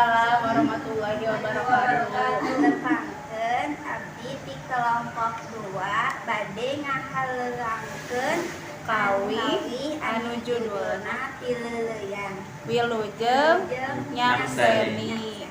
Waalaikumsalam warahmatullahi wabarakatuh. Tepangkeun, abdi ti kelompok 2 bade ngahaleuangkeun Kawih anu judulna Pileuleuyan. Wilujeng Nyakseni.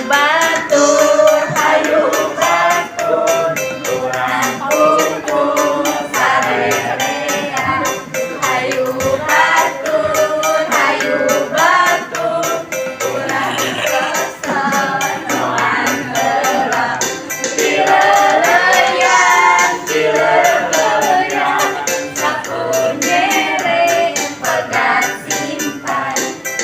Batur hayu batur, Urang kumpul sarerea. Hayu batur, hayu batur, urang sosonoan heula. Pileuleuyan, pileuleuyan, sapu nyere pegat simpan.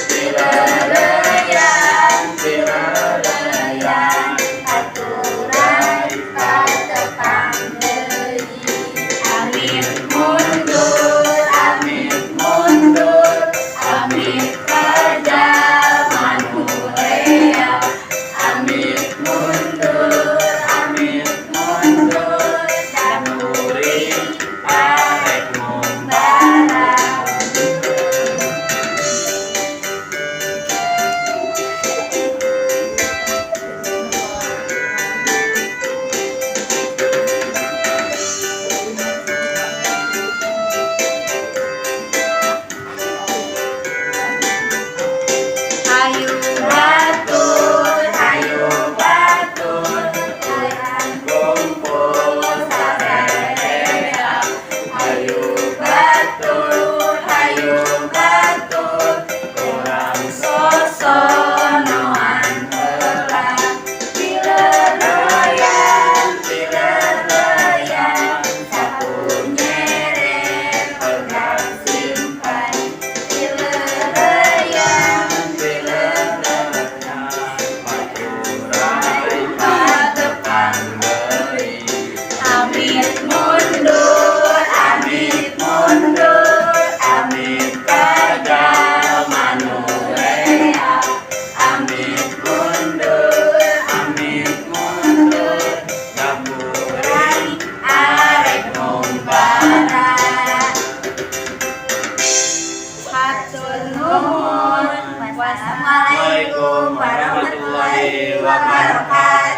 Pileuleuyan, pileuleuyan, aturan patepang deui. Amit mundur, amit mundur, amit ka jalma nu rea. Amit mundur, amit mundur, da kuring arek ngumbara. Hayu batur, hayu batur, urang kumpul sarerea. Hayu batur, hayu batur, urang sosonoan heula. Pileuleuyan, pileuleuyan, sapu nyere pegat simpan. Pileuleuyan, pileuleuyan, patepang deui. Amit mundur, amit mundur, amit ka jalma nu rea. Amit mundur, Amit mundur, da kuring arek ngumbara. Hatur nuhun. Wassalamualaikum warahmatullahi wabarakatuh.